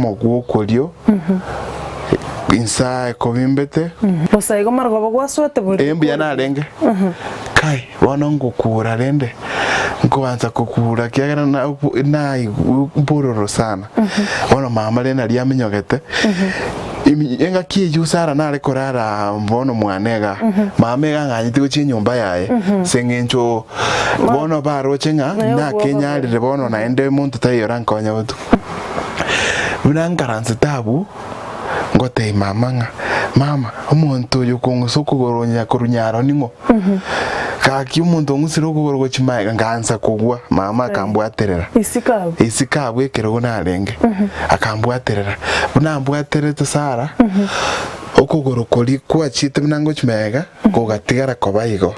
Omogwokorio, inse ekobimbete. Bosa igo marogoba gwasoete boriri Ee, mbuya narenge. Kai, bono ngokura rende, nkoansa kokura ekiagera na- naigwa mbororo sana. Bono mama rende naria aminyogete, imi- engaki eyio Sarah nare korara bono mwane igaa, mama iga ang'anyete gochia enyomba yaye, ase eng'encho bono baroche ng'a Naye obwoba nakenyarire bono naende monto taiyo orankonye botuko. Buna nkaransete abwo, ngotebia mama ng'a, mama, omonto oyo okong'usa okogoro onya korwa nyaro ning'o? Gaki omonto ong'usire okogoro gochia magega, nkaansa kogwa, mama akambwaterera. Isiko abwo. Isiko abwo ekerogo narenge, akambwaterera. Buna ambwaterete Sarah, okogoro koria kwachiete buna ngochia magega, gogatigara koba igo.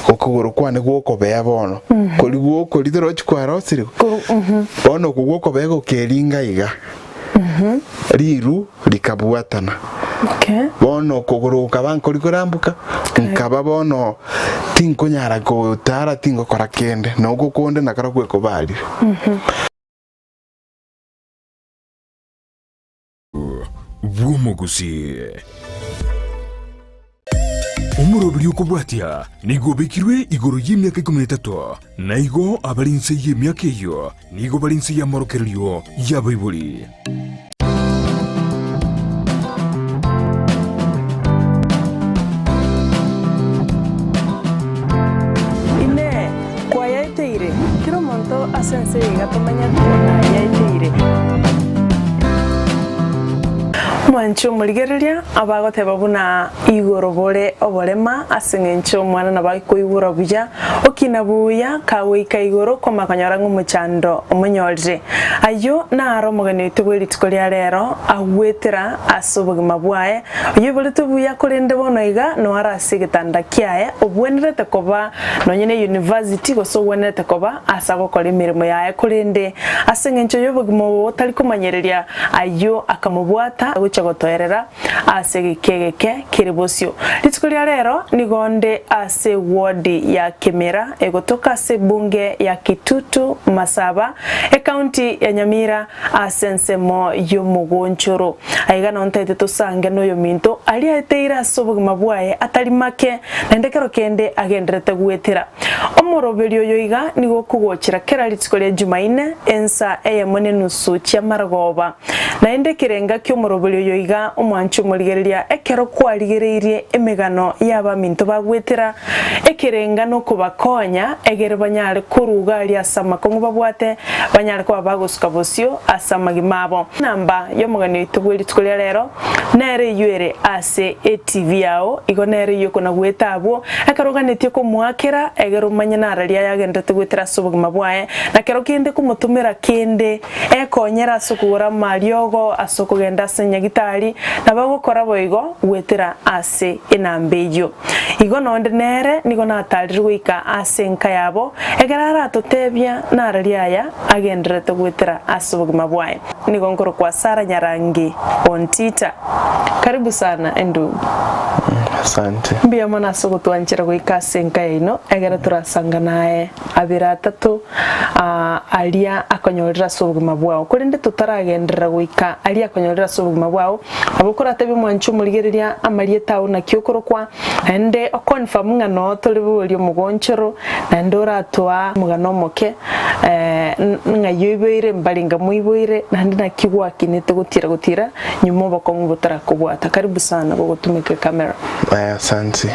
Okogoro kwane gw'okobea bono, koria gw'okoria torochi kwarosirigwe, bono okwo gw'okobea gokeringa iga, riru rikabwatana. Okay. Bono okogoro gokaba nkori koramboka, nkaba bono tinkonyara gotara tingokora kende, na okwo konde nakorokwo ekobarire. bw'omogusii. Omoroberi okobwatia nigo obekirwe igoro y'emiaka ikomi na etato, na igo abare inse y'emiaka eyio nigo bare inse y'amorokererio y'abaibori. Inee! Kwayaeteire? Kera omonto ase ense eye iga tomanyete nayaeteire. Mwanche omorigereria abagoteba buna igoro bore oborema ase eng'encho omwana nabo akoigora buya, okina buya, kagoika igoro kwamanya konyora ng'a omochando omonyorire. Ayio naro omogeni oito bwe rituko ria rero agwetera ase obogima bwaye, oyoiboretwe buya korende bono iga noare ase egetanda kiaye obwenerete koba Nonye ne university gose ogwenerete koba ase agokora emeremo yaye korende ase engencho y'obogima obo botari komanyereria ayio akamobwata gochia gotoerera ase egeka egeke kere bosio. Rituko ria rero nigo nde ase ewodi ya Kimira egotoka ase ebunge ya Kitutu Masaba ecounty ya Nyamira ase ensemo y'omogonchoro. Aiga nao ntaete tosange noyominto aria aeteire ase obogima bwaye atari make, naende kero kende agenderete goetera. Omoroberio oyo iga nigo okogochera kera rituko ria Jumaine ensa eyemo nenusu chi'amarogoba. Naende ekerenga ki'omoroberio oyo iga omwanche omorigereria ekero kwarigereirie emegano y'abaminto bagoetera ekerenga nokobakonya egere banyare koruga aria ase amakong'u babwate banyare koba bagosuka bosio ase amagima abo. Enamba y'omogeni oito bwe rituko ria rero nere eyio ere ase eTV yao, igo nere eyio okonagoeta abwo ekero oganetie komoakera egere omanye nararia ayagenderete goetera ase obogima bwaye, na kero kende komotomera kende ekonyere ase okogora amariogo, ase okogenda ase nyagitari, nabo agokora boigo goetera ase enamba eyio. Igo nonde nere nigo natarire goika ase enka yabo, ekero aratotebia nararia aya agendererete goetera ase obogima bwaye. Nigo nkorokwa Sarah Nyarangi Ontita. Karibu sana endugu. Asante. Mbuya mono ase ogotwanchera goika ase enka yaino, egere torasangane aye abere atato aria akonyorire ase obogima bwao. Korende totaragenderera goika aria akonyorire ase obogima bwao, Nabo okoratebie omwanchi omorigereria amarieta ao naki okorokwa, naende oconfirm ng'a noo tore boria omogonchoro, naende oratoa omogano omoke ng'ai oiboire, mbarenga moiboire, naende naki gwakinete gotira gotira nyuma obokong'u botarakobwata. Karibu sana gogotumeka ecamera. Aya asanti.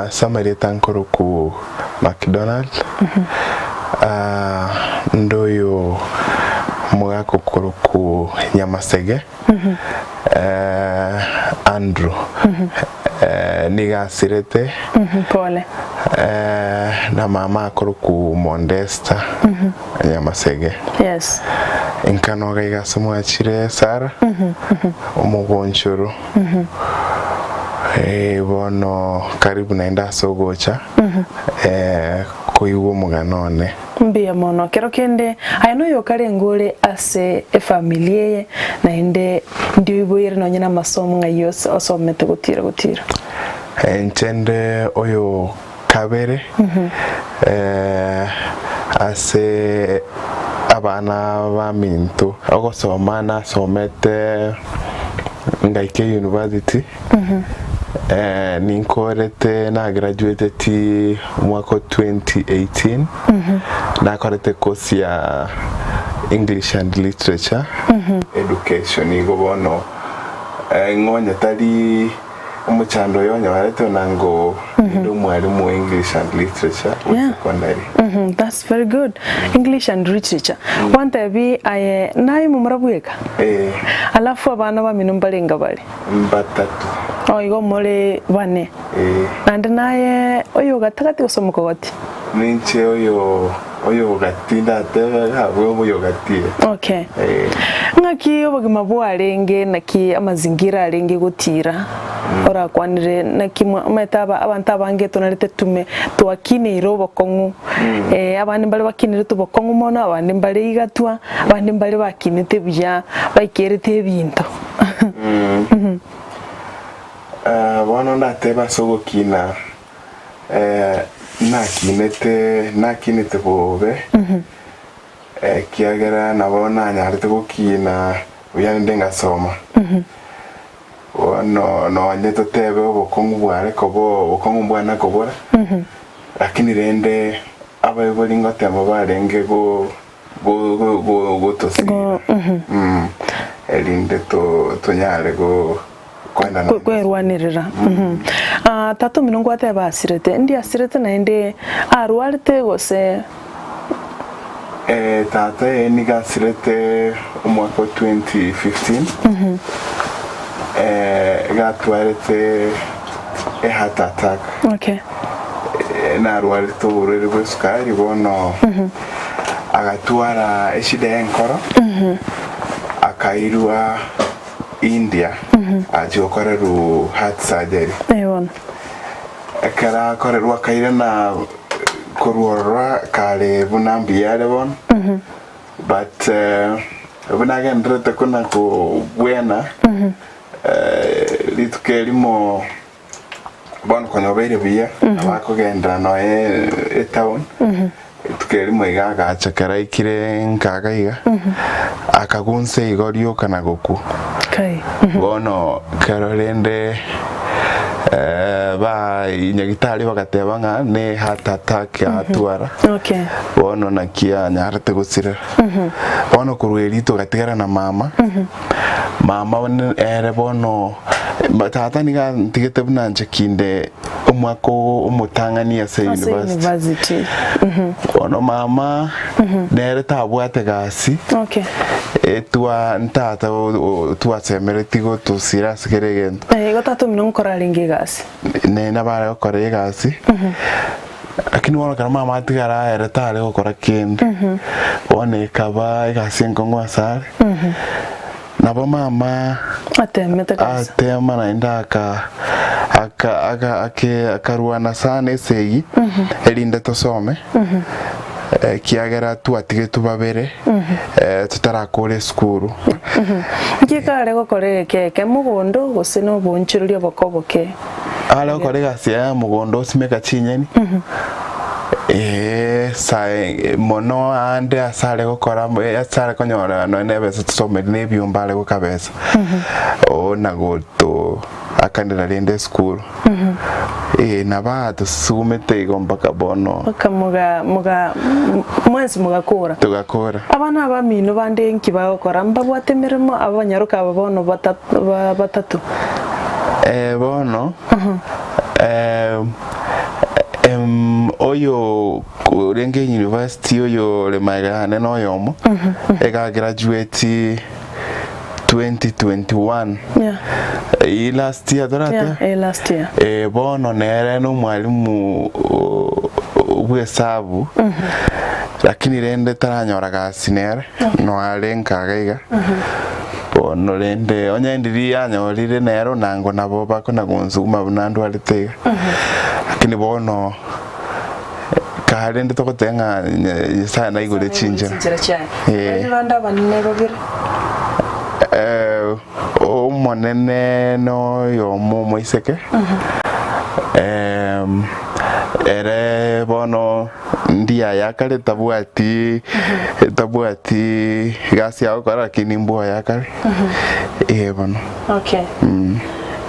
Ase amarieta nkorokwa McDonald, ndoyo omogaka okorokwa Nyamasege. Andrew nigo asirete Pole. na mama akorokwa Mondesta Nyamasege. Yes. Nkanoga iga ase mwachire Sarah omogonchoro bono karibu naende ase ogocha koigwa omogano one. Mbuya mono. Kero kende aye noyokarenge ore ase efamiri eye, naende ndi oiboire nonye namasomo ng'ai osomete gotira gotira. Inche nde oyo kabere ase. Abana baminto, ogosoma nasomete ngaika university, ninkorete na graduateti omwaka o 2018, nakorete course ya English and Literature, Education, igo bono ng'onye tari Omochando oyo onyorete onango ninde omwalimu o English and Literature o Yeah. secondary. Mhm, that's very good. English and literature. Gwantebi aye naye momura bweka? Eh, Alafu abana bamino mbarenga bare? mbatatu. Oh, igo more bane. Eh, Naende naye oyo gatagati gose omokogoti? ninche oyo oyo gati ndatebe iga abwo oyo gati. Okay. Ng'aki obogima bwarenge, naki amazingira arenge gotira orakwanere, naki mwa omanyete aba abanto abange tonarete tume twakineire obokong'u abande mbare bakinerete obokong'u mono, abande mbare igatwa, abande mbare bakinete buya baikerete ebinto. Bono ndatebe ase ogokina nakinete nakinete bobe. Ekiagera nabo nanyarete gokiina buya naende ngasoma. Bono nonye totebe obokong'u bware koba obokong'u mbwana kobora, lakini rende abaibori ngotema barenge go go go go gotosira erinde to tonyare go koenda Kwe- kwerwanerera Ah, tata omino ngwateba asirete, ndi asirete naende arwarete gose? Eh, tata eye nigo asirete omwaka o 2015 eh, iga atwarete a heart attack Okay. Eh, narwarete oborwaire bwa esukari bono agatwara eshida ya enkoro akairwa India achia gokorerwa heart surgery Eh, bono. Ekero akorerwa akairana korwa ororo kare buna mbuya are bono, but buna agendererete kona kobwena, rituko erimo bono konya obeire buya, nabo akogenderera nonya etown, rituko erimo iga agacha ekero aikire nkaga iga, akagunsa igo rioka na gokwa. Kai. Bono ekero rende ba nyagitari bagateba ng'a ne heart attack atwara, Okay. bono naki anyarete gosira. Bono korwa erio togatigara na mama, mama one ere bono tata nigo antigete buna inche kinde omwaka omotang'ani ase Ase university. university. Bono mama nere tabwate gasi. Okay. Etwa ntata twasemeretie gotosira ase kera egento. Eh, igo tata omino nkora arenge egasi. Nere nabo are gokora egasi, lakini bono ekero mama atigara ere tare gokora kende, bono ekaba egasi enkong'u asare, nabo mama Atemete kabisa. atema naende aka aka aka ake akarwana sana esegi erinde tosome. Ekiagera twatigetwe babere, totarakora esukuru. Nki kare gokora egeka eke mogondo gose noboonchoreria oboke oboke? Are gokora egasi yaye ya mogondo osimeka chinyeni, ee, sae mono aande ase are gokora ase are konyora nonya na ebesa tosomeri na ebiomba are gokabesa, oo na goto akanera rende esukuru. Ee, nabo atosugumete igo mpaka bono. Mpaka moga moga mwensi mogakora. Togakora. Abana abamino bande inki bagokora? Mbabwate emeremo aba banyaroka aba bono bata batato. Ee, bono em oyo orenge university oyo ore magega yane noyomo, iga graduate. 2021 Yeah. Eyio last year torate Yeah, eh, last year. Eh, bono nere nomwalimu o- o- bw'esabu lakini rende taranyora gasi nere noare nkaga iga bono rende onye ndiri anyorire nere onango nabo bakona gonsuguma buna ndwarete iga lakini bono Kare rende togoteba ng'a Nyasae naigure chinchera. Chinchera chiaye. Eh. Baria bande abanene babere. Eh, omonene noyomo omoiseke. Em, Ere bono ndiaye akare tabwati tabwati gasi agokora lakini mbwoye akare eh bono. Okay.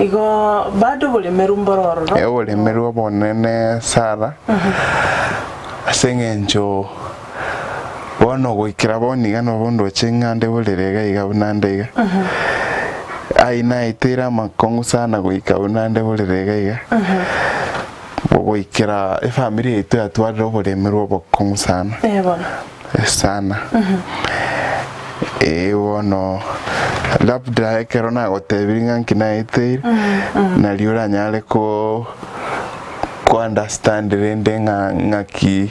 Igo bado oboremeru mboro ororo. Oboremeru obonene sana ase eng'encho bono goikera bono iga nobo ndoche ng'a nde borere iga iga buna nde iga. Aye naeteire amakong'u sana goika buna nde borere iga iga. Goikera efamiri yaito yatwarire oboremerwa obokong'u sana. Eh bono. Sana. Ee bono labda ekero nagotebirie ng'a nki naeteire, nario oranyare ko ko understand rende ng'a ng'aki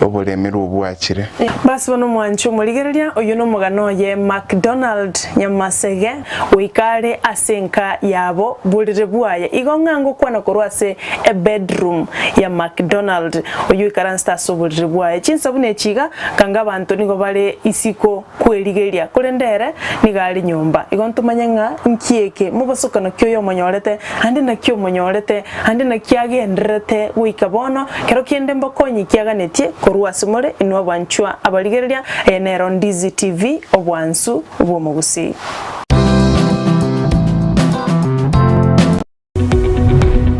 oboremerwa obwo bwachire. Basi bono mwanche omorigereria, oyio nomogano oye MacDonald Nyamasege, goika are ase enka yabo borere bwaye. Igo ng'a ngokwana korwa ase ebedroom ya MacDonald, oyio oikaransete ase oborere bwaye. Chinsa buna echi iga, kanga abanto nigo bare isiko kwerigeria, korende ere nigo are nyomba. Igo ntomanye ng'a nki eke mobosokano ki oyo omonyorete, ande naki omonyorete, ande naki agendererete goika bono, kero kende mbokonyi ki aganetie korwa ase more inwe abanchwa abarigereria, eye nero Ndizi TV, obwansu bw'omogusii.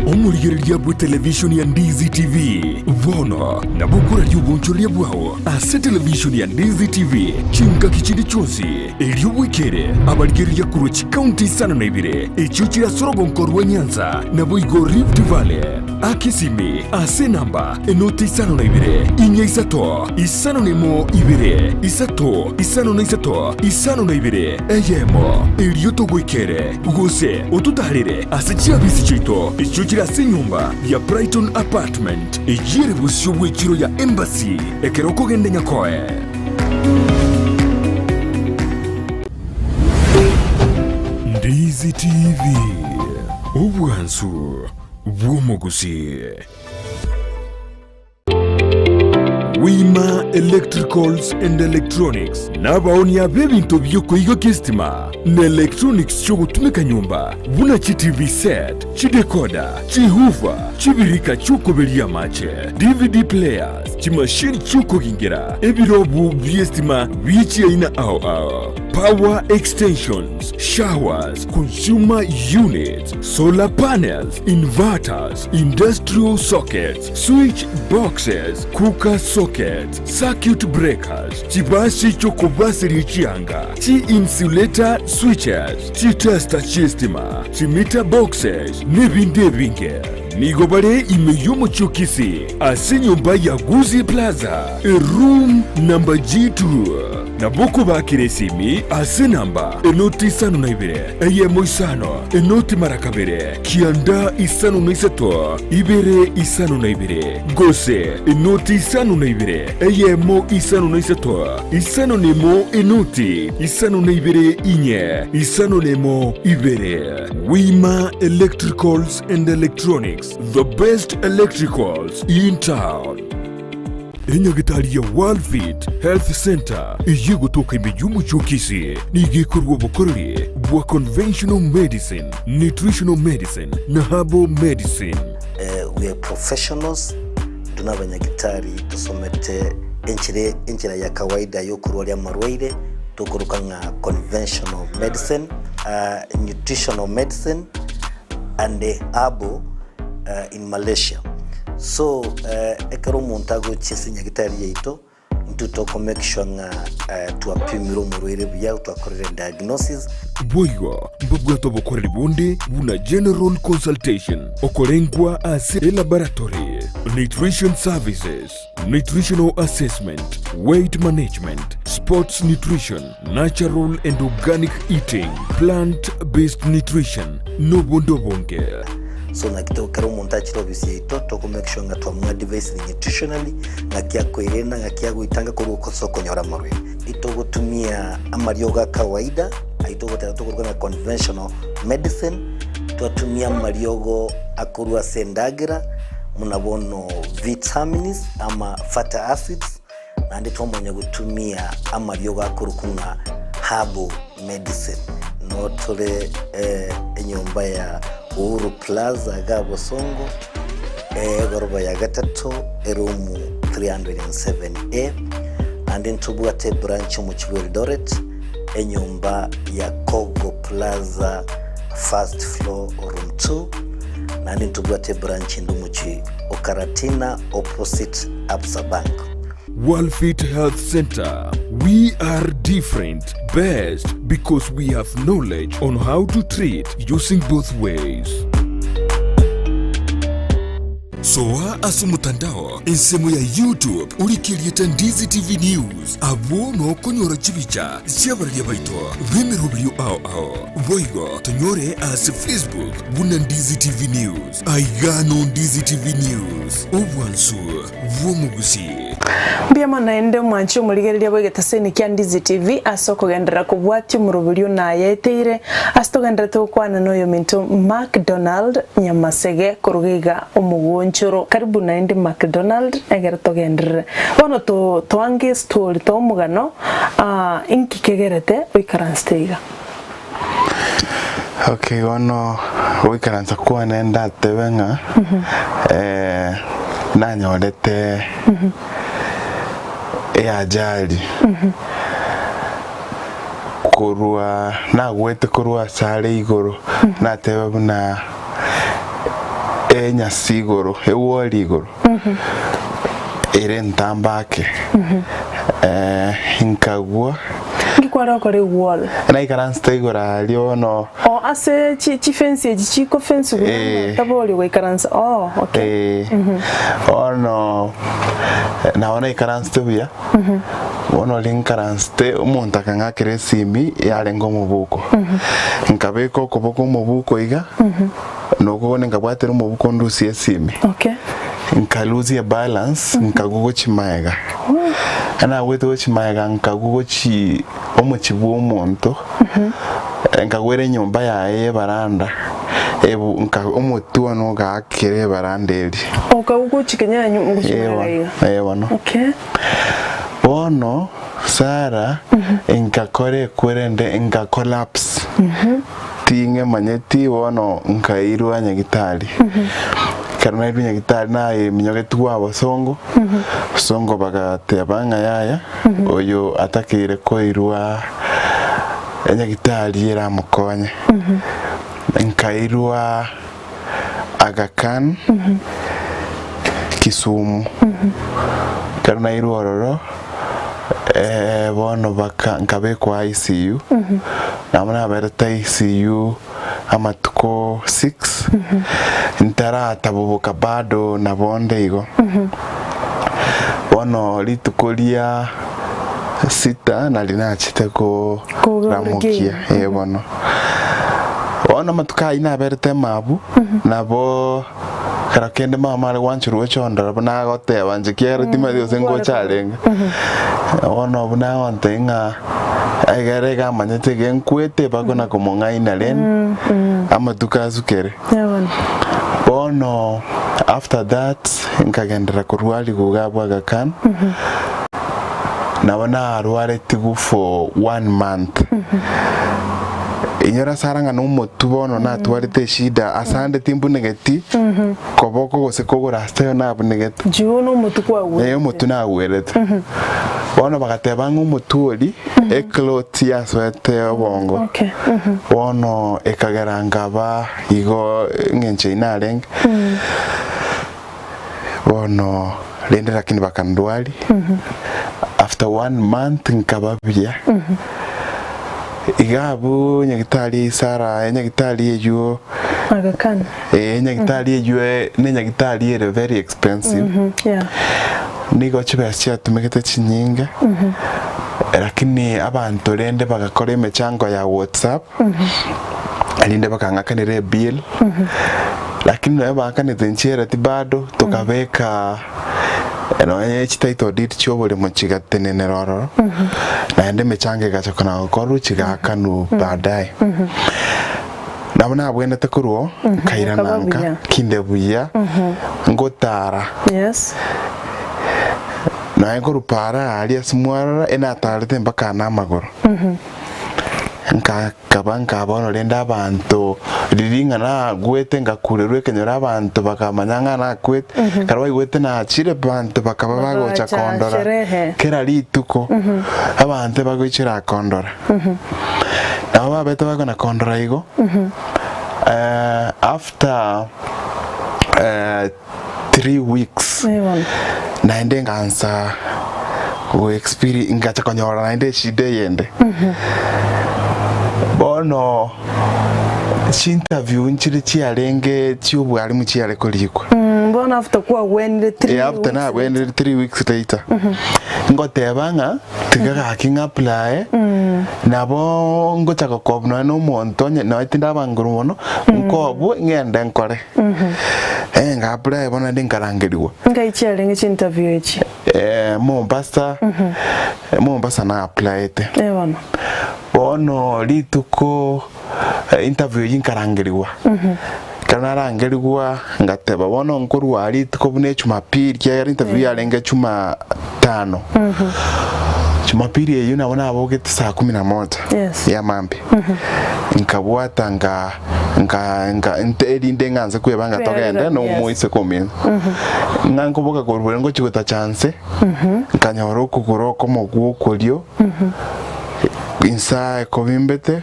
Omorigereria bw'etelevishoni ya Ndizi TV bono nabo okoraria obonchoreria bwao ase televishoni ya Ndizi TV chingaki chinde chionsi, erio bwekere abarigereria korwa chikaunti isano na ibere echio chire ase orogonko rwa Nyanza naboigo Rift Valley. Aka esimi ase enamba enoti isano na ibere, inya isato, isano na emo ibere, isato, isano na isato, isano na ibere, eyemo, erio togoikere, gose ototaarere ase chiabisi chiaito echio chire ase enyomba ya Brighton Apartment, eyio ere bosio bw'echiro ya Embassy, ekero okogenda Nyakoe. Ndizi TV, obwansu bw'omogusii. Wima Electricals and Electronics nabaonia b'ebinto bi'okoigokia esitima na electronics chi'ogotumeka nyomba buna chi TV set, chidecoder, chihoofer, chibirika chi'okoberia amache, DVD players, chimashini chi'okogingera, ebirobu bi'esitima bie chiaina ao ao, power extensions, showers, consumer units, solar panels, inverters, industrial sockets, switch boxes, cooker sockets, circuit breakers, chibasi chi'okobaseria chianga, chi-insulator switches, chitester chi'estima, chimeter boxes, nebinde ebinge. Nigo bare ime y'omochie o Kisii ase enyomba ya Gusii Plaza, eroom number G2. Nabo okobakera esimi ase enamba enoti isano na ibere, eyemo isano, enoti mara kabere, kianda isano na isato, ibere isano na ibere, gose enoti isano na ibere, eyemo isano na isato, isano na emo enoti isano na ibere inye, isano na emo ibere. Wima Electricals and Electronics, the best electricals in town. Enyagitari ya Worldfit Health Centre eyio egotoka ime y'omochie o Kisii nigo ekorua obokoreri bwa conventional medicine, nutritional medicine na herbal medicine. We are professionals, intwe nabanyagitari tosomete enchera enchera ya kawaida yokorwaria amarwaire tokoroka ng'a conventional medicine, nutritional medicine and herbal in Malaysia. So ekero omonto agochia ase nyagitari yaito, intwe toko make sure ng'a twapimire omorwaire buya, twakorire diagnosis. Boigo mbabwate obokoreri bonde buna general consultation, okorengwa ase elaboratory, nutrition services, nutritional assessment, weight management, sports nutrition, natural and organic eating, plant based nutrition, nobonde obonge. So naki to ekero omonto achire ofisi yaito toko make sure ng'a twamoadvisire nutritionally, ng'aki akoerenda, ng'aki agoitanga korwa ase okonyora amarwaire. Itogotumia amariogo a kawaida, ayio togoteba tokoruga ng'a conventional medicine, twatumia amariogo akorwa ase endagera, buna bono vitamins ama fatty acids, Naende twamanya gotumia amariogo akorokwa ng'a herbal medicine. Noo tore enyomba ya Uhuru Plaza iga Bosongo. Egoroba ya gatato, eroom 307A, naende ntobwate ebranch omochie bwa Eldoret, enyomba ya Kogo Plaza first floor room 2, naende ntobwate ebranch ende omochie o Karatina opposite Absa Bank. Worldfit Health Center, we are different, best because we have knowledge on how to treat using both ways. Soa ase omotandao ensemo ya YouTube orike erieta Ndizi TV News abwo nokonyora chibicha chi'abararia baito b'emeroberio ao ao. Boigo tonyore ase Facebook buna Ndizi TV News. Aiga no Ndizi TV News, obwansu bw'omogusii. Mbuya mono naende omwanchi omorigereria bw'egetaseni kia Ndizi TV ase okogenderera kobwatia omoroberio nayaeteire ase togendererete gokwana noyominto Macdonald Nyamasege koruga iga omogonchoro. Karibu naende Macdonald egere togenderere. Bono to toange estory to omogano inki kegerete oikaransete iga. Okay bono goikaransa kwane ndatebe ng'a nanyorete eajali korwa nagwete korwa ase are igoro nateba buna enyasi igoro ewori igoro ere entambe ake nkagwa. Nki kware gokora ewall? Naikaransete igoro aria bono. Oh ase chi chifensi echi chikofensi buna Eh. tabori goikaransa oh okay. Eh, bono nabo naikaransete buya, bono riria nkaransete omonto akang'akera esimi yarenge omobuko, nkabeka okoboko omobuko iga, nokwo bono nkabwatera omobuko ndusie esimi. Okay. Nkalusia ebalance nkagwa gochia magega, ekero nagwete gochia magega nkagwa gochia omochie bwa omonto, nkagwera enyomba yaye ya ebaranda, ebu nka omotwe one ogaakera ebaranda eria. Okagwa gochia kenya nyu gochia Ee magega iga. bono, ee bono. Okay. Bono Sarah nkakora ekwerende nka collapse. Ting'emanyeti bono nkairwa nyagitari. Ekero nairwe nyagitari naminyogetigwe abasongo, abasongo bagateba ng'a yaya oyo atakeire koirwa enyagitari eramokonye. Nkairwa Aga Khan, Kisumu. Ekero nairwe ororo, bono baka nkabekwa ICU, nabo naberete ICU amatuko six, ntarataboboka bado nabo nde igo. Bono rituko ria sita nari nachete koramokia, eh bono. Bono amatuko ayio naberete emabu, nabo ekero kende mama are gwancherwa gocha ondora buna agoteba inche ekiagera timanyeti gose ngocha arenge. Bono buna agontebia ng'a egere iga amanyete iga nkwete bakona komong'aina rende amatuko asukere. Bono after that nkagenderera korwariwa iga abwo Aga Khan, Nabo narwaretigwe for one month. Inyora ase ara ng'a nomotwe bono natwarete eshida ase ande timbunegeti koboko gose kogoro ase taiyo nabunegete. Juu nomotwe kwagwerete. Eh, omotwe nagwerete. Bono bagateba ng'a omotwe oria eclot yasoete obongo. Okay. Bono ekagera nkaba igo eng'encho eyio narenge. Bono rende lakini bakandwari after one month nkaba buya iga abwo nyagitari Sarah enyagitari eywo Aga Khan. eh enyagitari eywo ne enyagitari ere very expensive Yeah. nigo chibesa chiatumegete chinyinge lakini abanto rende bagakora emechango ya whatsapp erinde bakang'akanera ebill Lakini nonya baakanete nchiereti bado, tokabeka nonya chititle deed chi'oboremo chigatenenera ororo, naende emechango egacha kona gokorwa chigaakanwa baadaye. Nabo nabwenerete korwa oo, nkairana Okaba nka, buya. kinde buya, ngotara. Yes. Nonya nkorwa para aria ase mwarora, enatarete mpaka namagoro. Nkakaba nka bono rende abanto riria ng'a nagwete ngakurerwa ekenyoro abanto bakamanya ng'a nakwete, ekero baigwete nachire abanto bakaba bagocha Bagacha kondora sherehe. kera rituko, abanto ebagoichera kondora. Nabo babete bakona kondora igo, after 3 weeks Eh, bono. naende ngansa go experience ngacha konyora naende eshida eyende bono chinterview nchire chiarenge chiobwarimu chiare korikwa Bono after kwagwenire 3 Eh, after weeks nagwenire 3 weeks later ngoteba ng'a tiga gaki ng'apply nabo ngocha gokobwa nonya na omonto onye nonya tindaba nguru mono nkobwe ng'ende nkore Eh, nga apply bono naende nkarangerigwa Nkai chiarenge chinterview echi? Eh, Mombasa Mombasa na applyete Eh bono. bono rituko eh, interview eyio nkarangerigwa ekero narangerigwa ngateba bono nkorwa rituko buna ejumapili kiagera interview yarenge jumatano jumapili eyio nabo nabogete saa kumi na moja Yes. ya mambia nkabwata nka nka nka nte erinde ng'anse kwebanga togende Yes. na omoiseke omino ng'a nkoboka korwa ere ngochi gotacha nse nkanyora okogoro okomo gwa okorio insa ekobimbete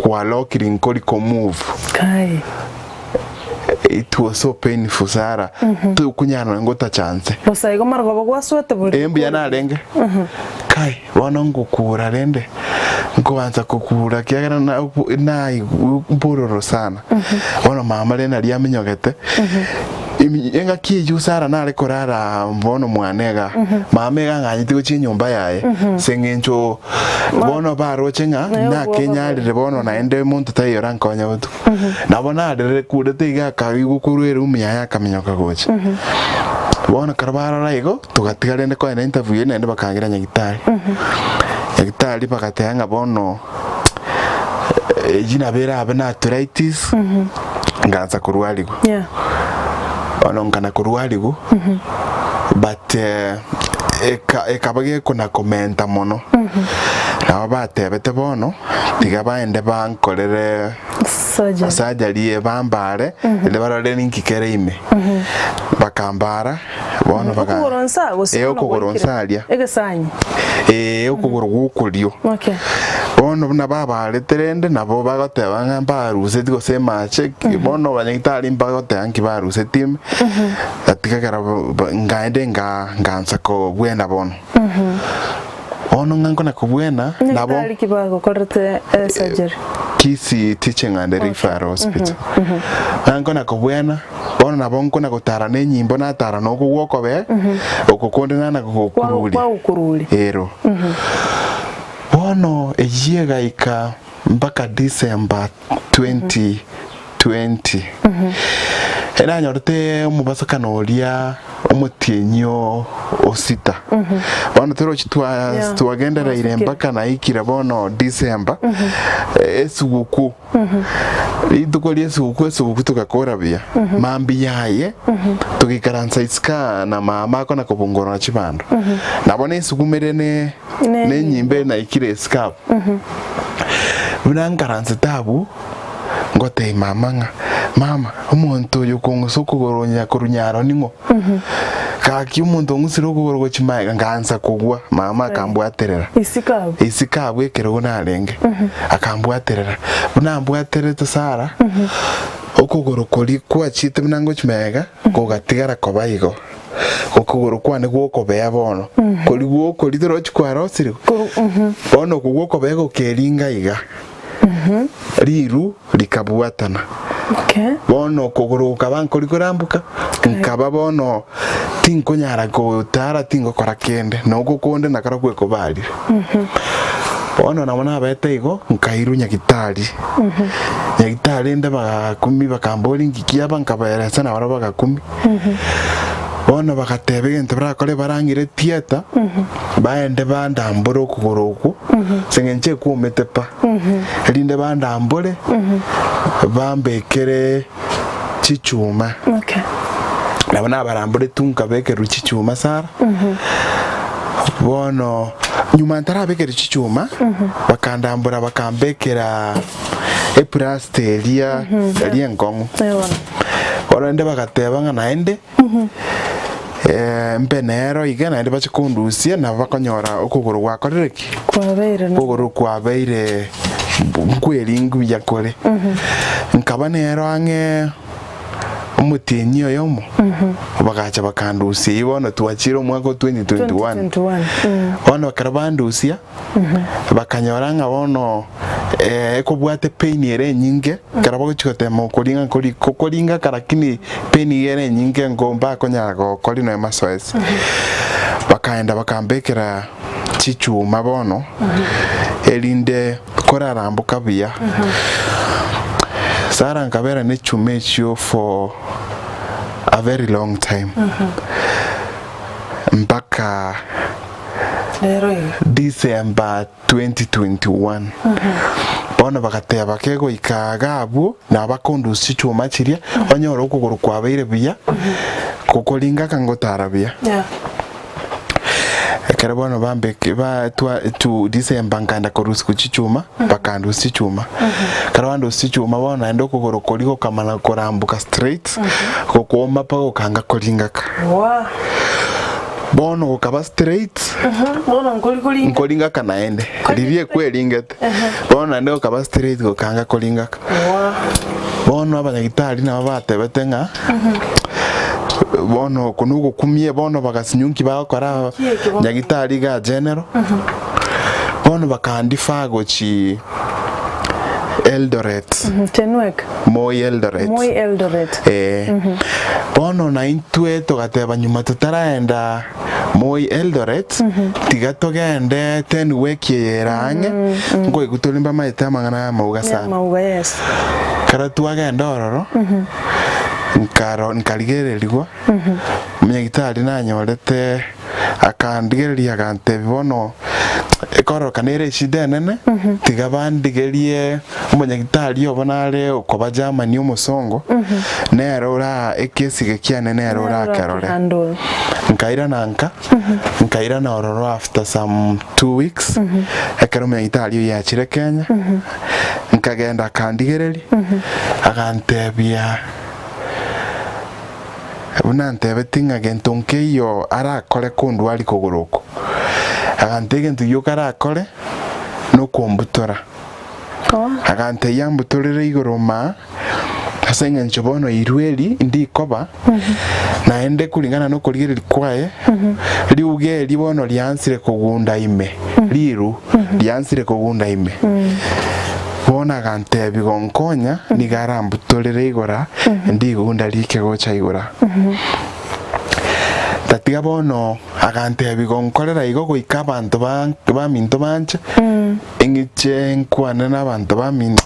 kwalokire nkori komove Kai. it was so painful Sarah tokunyara ngotacha nse Bosa igo marogoba gwaswete bori. Eh, mbuya narenge kai bono ngokura rende nkoansa kokura kiagera na- naigwa mbororo sana bono mama rende naria aminyogete Imi- engaki eyio Sarah nare korara bono mwane iga mama iga ang'anyete gochia enyomba yaye ase eng'encho bono baroche ng'a Naye obwoba nakenyarire bono naende monto taiyo orankonye botuko nabo narerire kurete iga akaigwa korwa eroom yaye akaminyoka gocha bono ekero barora igo togatiga rende kogenda interview eyio naende bakangira nyagitari nyagitari bagateba ng'a bono eyio nabo erabe na arthritis ngansa korwarigwa Yeah. bono nkana korwarigwa but eh, eka ekaba gekona komenta mono nabo batebete bono tiga baende bankorere Surgery. surgery bambare ere barore ninki kere ime bakambara bono baka Okogoro nsa gose Eh, bono okogoro gwaikire? nsa aria. Egesanyi. ee okogoro gwokorio Okay. bono buna babarete rende nabo bagoteba ng'a mbaruseti gose emache bono abanyagitari mbagoteba nki baruseti ime gatiga ekero ngaende nga ngansa kobwena bono bono ng'a nkona kobwena nabo Nyagitari ki bagokorete eh, surgery? Kisii Teaching and Referral Hospital ng'a nkona kobwena bono nabo nkona gotara na enyimbo natara na oko gwokobee oko konde nana gokururia Kwagokururia. ero bono eyio egaika mpaka December 2020 enanyorete omobasokano oria omotienyi o osita bono torochi twa Yeah, twagendereire twasukire. mpaka naikire bono December esuguku rituko ria esuguku esuguku togakora buya mambi yaye togaikaransa isika na mama akona kobongorora chibando nabo nesugumire ne Ne nenyimba naikire isika abwo buna nkaransete abwo ngotebia mama ng'a mama omonto oyo okong'usa okogoro onya korwa nyaro ning'o gaki omonto ong'usire okogoro gochia magega nkaansa kogwa mama akambwaterera Isiko abwo. isiko abwo ekerogo narenge akambwaterera buna ambwaterete Sarah okogoro koria kwachiete buna ngochia magega kogatigara koba igo okogoro kwane gwokobea bono koria gwokoria torochi kwarosire bono okwo gwokobea gokeringa iga riru rikabwatana Okay. bono okogoro gokaba nkori koramboka nkaba bono tinkonyara gotara tingokora kende na oko konde nakarokwo ekobarire bono nabo nabete igo nkairwa nyagitari nyagitari rende bagakumi bakamboria nki kiaba nkabaeresa nabarabwo bagakumi bono bagateba egento barakore barang'ire theatre baende bandambore okogoro okwo ase eng'encho ekwomete pa erinde bandambore bambekere chichuma Okay. nabo nabaramboretu nkabekerwa chichuma Sarah bono. Nyuma ntarabekerwa chichuma, bakandambora bakambekera eplasta eria eria enkong'u. Bono rende bagateba ng'a naende mbe nero iga naende bache kondusia nabo bakonyora okogoro gwakorire ki? Kwabeire no. Okogoro kwabeire nkweringu buya kore. Nkaba nero ang'e omotienyi oyomo, bagacha bakandusia eyio bono twachire omwaka o 2021. 2021. Bono ekero bandusia, bakanyora ng'a bono ekobwate pain ere enyinge, ekero bagochia gotema gokoringa nkori kokoringa lakini pain iga ere enyinge nko mbakonyara gokoria nonya mazoezi. Bakaenda bakambekera chichuma bono, erinde koraramboka buya. Sarah nkabera ne chuma echio for a very long time mpaka Rero iga. December 2021. Bono bagateba kegoika iga abwo nabakondusia chichuma chiria onyore okogoro kwabeire buya gokoringaka ngotara buya. Yeah. Ekero bono bambeke ba twa tu December nkaenda korusiwa chichuma, bakandusia chichuma. Ekero bandusia chichuma bono naende okogoro koria gokamana koramboka straight, gokooma mpaka gokanga koringaka. Waa. Bono gokaba straight, Bono nkori koringa. nkoringaka naende, riria ekweringete, bono naende gokaba straight gokanga koringaka. Waa. Bono abanyagitari nabo batebete ng'a bono oko nogokumia bono bagasinywa bagokora Ki eke bono? nyagitari iga general bono bakandifa gochi Eldoret Tenwek. Moi Eldoret Moi Eldoret. Eh, bono naintwe togateba nyuma totaraenda Moi Eldoret tiga togende Tenwek eye ere ang'e nkoigwa tore mbamaete amang'ana ya amauga sana. Amauga yes. Ekero twagenda ororo, nkaro nkarigererigwa, omonyagitari nanyorete akandigereria agantebia bono ekororokana ere eshida enene, tiga bandigerie omonyagitari obo nare okoba Germany omosongo, nere ora ekesige kiane nere orakerore. Handle. Nkairana nka, nkairana ororo after some 2 weeks, ekero omonyagitari oyio achire Kenya, Nkagenda akandigereria, agantebia, buna antebetie ng'a gento nkeiyo arakore kondwaria kogoro oko. Agantebia egento gioka arakore nokombutora. Agantebia ambutorere igoro maa, ase eng'encho bono irwe eri ndikoba, naende kulingana nokorigereria kwaye, riuga eri bono riansire kogunda ime, riru riansire kogunda ime. Bono agantebia gonkonya, nigo arambutorere igora, ndigunda rike gocha igora. Tatiga bono agantebia gonkorera igo goika abanto baminto banche, Ing'iche nkwane nabanto baminto.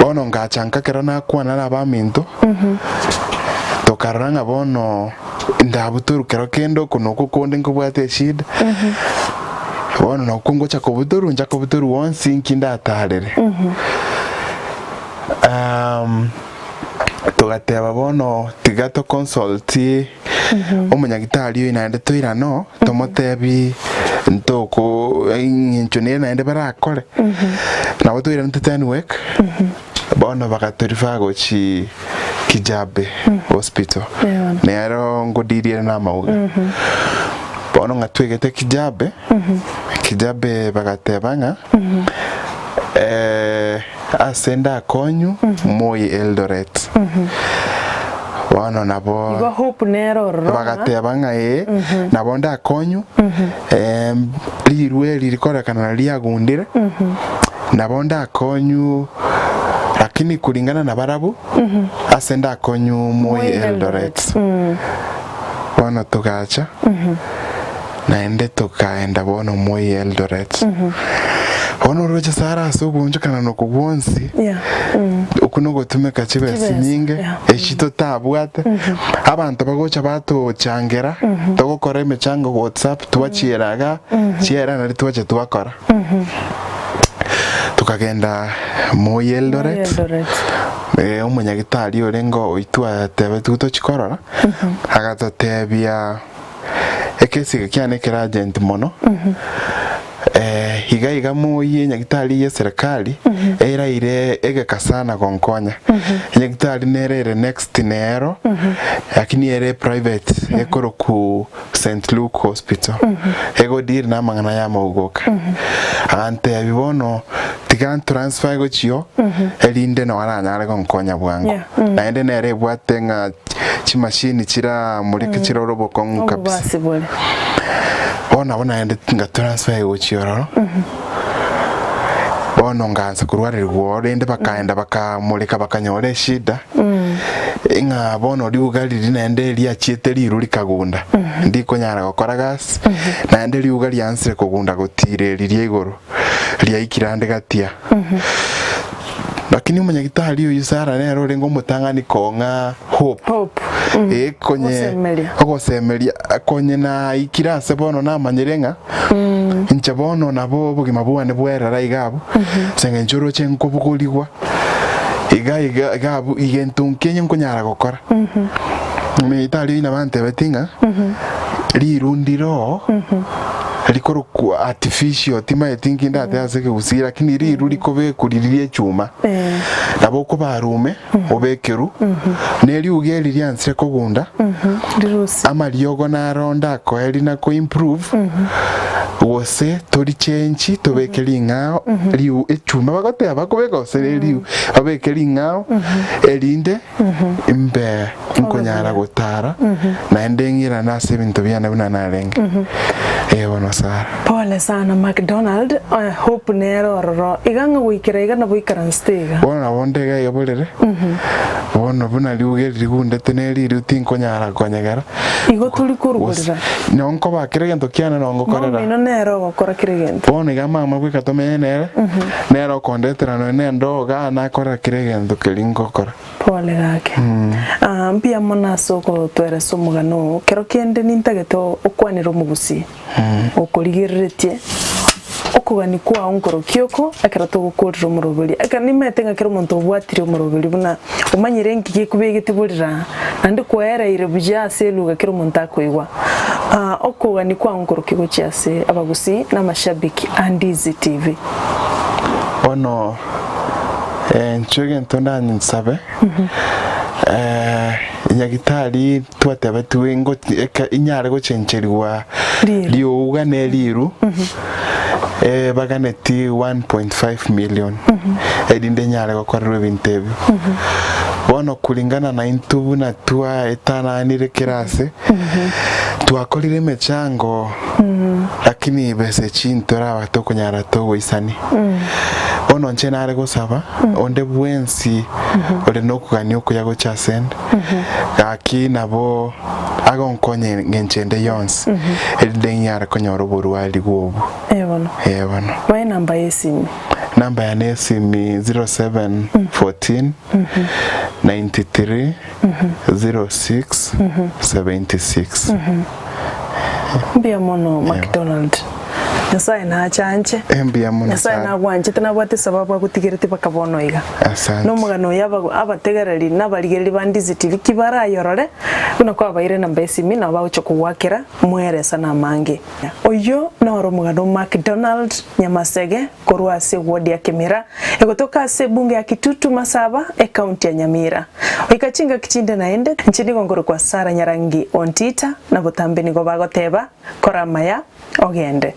Bono ngacha nka ekero nakwana nabaminto, tokarora ng'a bono ndabutorwe kero kende oko na oko konde nkobwate eshida, bono nokwo ngocha kobutorwa ncha kobutorwa wonsi nki ndatarere. Togateba bono tiga to consult omonyagitari oyo naende toirane oo tomotebi ntoko eng'encho nere naende barakore nabo toiranete Tenwek bono bagatorifer gochi Kijabe hospital nero ngodirie ere na amauga bono ng'a twegete Kijabe Kijabe bagateba ng'a Ase ndakonywe moi Eldoret. Bono nabo Igo hope nere ororo ng'a bagateba ng'a ee nabo ndakonywe em, rirwe eri rikorekana na riagundire nabo ndakonywe lakini kulingana na barabwo ase ndakonywe moi Moi Eldoret. Bono togacha Naende tokaenda bono moi Eldoret. Bono oroche Sarah ase ogoonchokana noko gwonsi, Yeah. Mm. okwo nogotumeka chibesa Chibesa, chinyinge yeah. echi totabwate. Abanto bagocha batochangera, togokora emechango WhatsApp, twachiera iga, chiera naende twacha twakora. Tokagenda Moi Eldoret, Eldoret. eh, omonyagitari orenge oitwe atebetigwe tochi korora, agatotebia Ekesigo kiane ekere urgent mono. Iga iga moyie enyagitari y'eserekari eraire egeka sana gonkonya. Enyagitari nere ere next nero lakini ere private ekorokwa St Luke Hospital ego deal na amang'ana ya amaugoka. Agantebia bono tiga ntransfer gochio erinde noo aranyare gonkonya bwango. Yeah. Naende nere ebwate ng'a chimashini chiramoreke chirore obokong'u kabisa. Obobasi bore. Bono nabo naende ngatransfer gochia ororo, bono ngansa korwarerigwa oo rende bakaenda bakamoreka bakanyora eshida, ng'a bono riuga riria naende riachiete riru rikagunda, ndikonyara gokora gasi, naende riuga riansire kogunda gotira eri ria igoro, riaikire ande gatia. Lakini omonyagitari oyio Sarah nere orenge omotang'ani kong'a hope. Hope. Eh, konye Ogosemeria. ogosemeria konye naikire ase bono namanyire ng'a inche bono nabo obogima bwane bwerera iga abwo ase eng'encho oroche nkobogorigwa iga iga iga abwo egento nkenye nkonyara gokora. Omonyagitari oyio nabo antebetie ng'a riru ndire oo rikorokwa artificial timaeti nki ndate ase ekegusii lakini riru rikobekwa riria rie echuma nabo okobarwa ime obekerwe na eriuga eri riansire kogunda Rirusie. amariogo naro ndakoe rina ko improve gose torichenchi tobeke ring'ao riu echuma bagoteba bakobeka gose riu babeke ring'ao erinde Imbe nkonyara gotara, naende ng'irane ase ebinto biane buna narenge. Ee bono Sara. Pole sana McDonald, hope nere ororo iga ng'a goikera iga nabo oikaransete iga. Bono nabo nde iga iga borere, bono buna riuga eri rigundete ne riria tinkonyara konyegera. Igo tori korugorera. Noo nkoba kera egento kiane noo ngokorera. Mama oino nere ogokora kera egento. Bono iga mama bweka tomenye nere, nere okondetera nonya ne endoo igaa nakorera kera egento keria ngokora. Pole gaki. Ah, mbuya mono ase ogotoeresa omogano oo. Kero kende nintagete okwanere omogusii okorigereretie okogania kwao nkorokia oko ekero togokorera omoroberi. Ekero nimaete ng'a kera omonto obwatire omoroberi buna omanyire nki gekobegete borere aa, naende kwaereire buya ase eluga kera omonto akoigwa. Ah, okogania kwao nkorokia gochia ase abagusii na amashabiki a Ndizi TV. Bono inche egento ndansabe, nyagitari twatebetigwe ngo eke inyare gochencherigwa Riru. riouga ne riru, baganeti 1.5 million, erinde nyare gokorerwa ebinto ebio. Bono kulingana na intwe buna twaetananire kera ase, twakorire emechango lakini besa echi ntoraba tokonyara togoisani. Bono inche nare gosaba onde bwensi ore nokogania okuya gocha asende, gaki nabo agonkonya engencho ende yonsi, erinde nyare konyora oborwari bwobu. Eh bono. Eh bono. Bae enamba ya esimi. Namba yane ya esimi 0714 93 06 76. Mbuya mono McDonald. Nyasaye nachanche. Eh, mbuya mono Nyasaye sana. nagwanchete nabwate esababu agotigereti mpaka bono iga. Asante. Nomogano oyo aba- abategereri na abarigereri ba Ndizi TV ki barayorore buna kwabaire enamba esimi nabo bagocha kogwakera mweresa na amange. Oyio noro omogano o McDonald Nyamasege korwa ase eward ya Kimira egotoka ase ebunge ya Kitutu Masaba ecounty ya Nyamira. Goika chingaki chinde naende, inche nigo nkorokwa Sarah Nyarangi Ontita na botambe nigo bagoteba, Kora amaya, ogende.